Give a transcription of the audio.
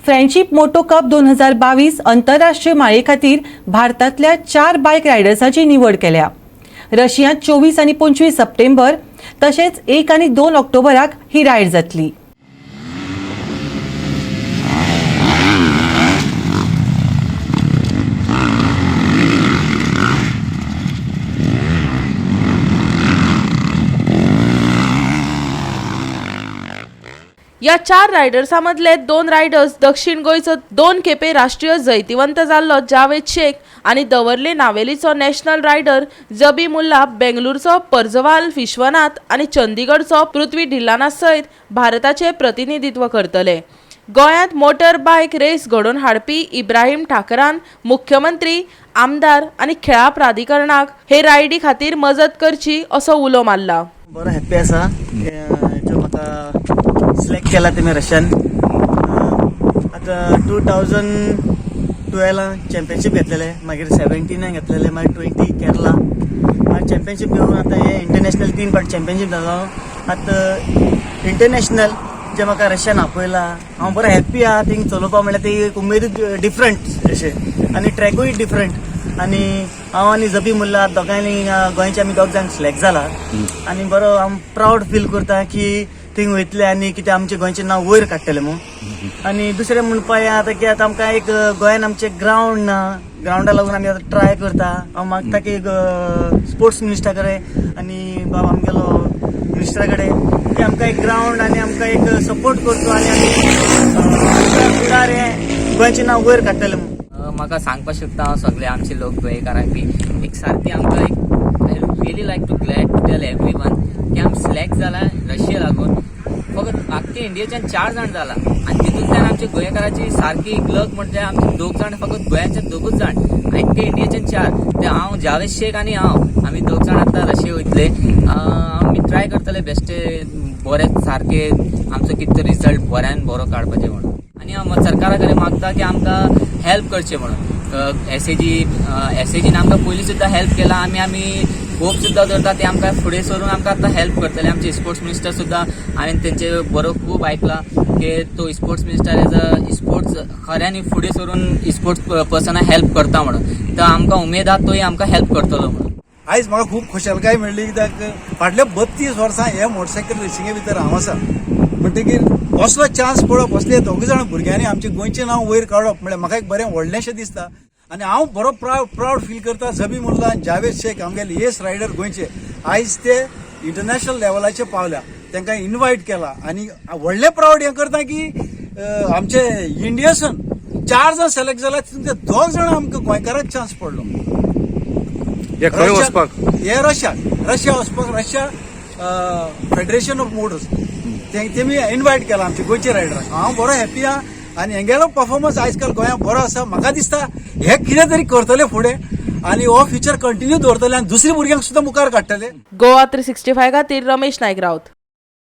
Friendship मोटो cup 2022 अंतरराष्ट्रीय माळे खातीर भारतांतल्या 4 बायक रायडर्साची निवड केल्या. रशियांत 24 आनी 25 सप्टेंबर तशेंच 1 आनी 2 ऑक्टोबराक ही रायड जातली. ह्या 4 रायडर्सां मदले 2 रायडर्स दक्षिण गोंयचो 2 खेपे राष्ट्रीय जैतिवंत जाल्लो जावेद शेख आनी दवर्ले नावेलीचो नॅशनल रायडर जबी मुल्ला, बेंगलुरूचो परजवाल विश्वनाथ आनी चंदीगडचो पृथ्वी ढिल्लाना सयत भारताचे प्रतिनिधित्व करतले. गोंयांत मोटर बायक रेस घडोवन हाडपी इब्राहीम ठाकरान मुख्यमंत्री, आमदार आनी खेळां प्राधिकरणाक हे रायडी खातीर मजत करची असो उलो मारला. बरो हॅप्पी आसा हेचो म्हाका सिलेक्ट केला तेमी रशियान. आतां 2012 चॅम्पियनशीप घेतलेले, मागीर 17 घेतलेले, मागीर 20 केरला, मागीर चॅम्पियनशीप घेवन आतां हे इंटरनॅशनल 3 फावट चॅम्पियनशीप जालो. आतां इंटरनॅशनल जे म्हाका रशियान आपयला, हांव बरो हॅप्पी आहा. थिंग चलोवपा म्हणल्यार ती एक उमेदूच डिफरंट अशें आनी ट्रॅकूय डिफरंट. आनी हांव आनी जबी मुल्ला दोगांयनी गोंयचे आमी दोग जाण सिलेक्ट जाला आनी बरो हांव प्रावड फील करता की थिंग वयतले आनी कितें आमचें गोंयचें नांव वयर काडटलें म्हूण. आनी दुसरें म्हणपा हें आतां की आतां आमकां एक गोंयान आमचें ग्रावंड ना, ग्रावंडा लागून आमी आतां ट्राय करता. हांव मागता की स्पोर्ट्स मिनिस्टरा कडेन आनी बाब आमगेलो मिनिस्टरा कडेन की आमकां एक ग्रावंड आनी आमकां एक सपोर्ट करचो आनी आमी फुडार हें गोंयचें नांव वयर काडटलें म्हूण. म्हाका सांगपाक शकता हांव सगळे आमचे लोक गोंयकारांक बी एक सारकी आमकां एक I really like to glad to tell everyone की आमी सिलेक्ट जाला रशिया लागून. फकत आख्खे इंडियेच्यान 4 जाण जाला आनी तितूंतल्यान आमच्या गोंयकाराची सारकी एक लक म्हणजे आमचे 2 जाण फकत गोंयाचे 2 जाण, आख्खे इंडियेच्यान 4, ते हांव जावेद शेख आनी हांव, आमी 2 जाण आतां रशिया वयतले. आमी ट्राय करतले बेश्टे बरे सारके आमचो कितें तो रिजल्ट बऱ्यान बरो काडपाचें म्हणून. आनी हांव सरकारा कडेन मागता की आमकां हेल्प करचें म्हणून. एसएजीन आमकां पयलीं सुद्दां हेल्प केला, आमी होप सुद्दां दवरता ते आमकां फुडें सरून आमकां आतां हेल्प करतले. आमचे स्पोर्ट्स मिनिस्टर सुद्दां हांवें तेंचे बरो खूब आयकलां की तो sports minister as a sports खऱ्यांनी फुडें सरून स्पोर्ट्स पर्सनाक हेल्प करता म्हणून, तर आमकां उमेद आहा तोय आमकां हेल्प करतलो म्हणून. आयज म्हाका खूब खुशालकाय मेळ्ळी कित्याक फाटले 32 वर्सां हे मोटरसायकल रेसिंगे भितर हांव आसा म्हणटकीर असलो चान्स पळोवप, असले दोग जाण भुरग्यांनी आमचें गोंयचें नांव वयर काडप म्हळ्यार म्हाका एक बरें व्हडलेंशें दिसता. आनी हांव बरो प्रावड फील करता. जबी मुल्ला आनी जावेद शेख आमगेले एस रायडर गोंयचे आयज ते इंटरनॅशनल लेवलाचेर पावल्या, तांकां इनवायट केला आनी व्हडलें प्रावड हें करता की आमचे इंडियासून 4 जाण सिलेक्ट जाला, तितून ते 2 जाण आमकां गोंयकारांक चान्स पडलो. हे खंय वचपाक? हे रशिया वचपाक, रशिया फेडरेशन ऑफ मोटर्स तेमी इनवायट केला आमचे गोंयचे रायडरांक. हांव बरो हॅपी आहा आनी हेंगेलो परफॉर्मन्स आयज काल गोंयांत बरो आसा. म्हाका दिसता हे कितें तरी करतले फुडें आनी हो फ्युचर कंटिन्यू दवरतले आनी दुसऱ्या भुरग्यांक सुद्दां मुखार काडटले. गोवा 365 खातीर रमेश नायक राऊत.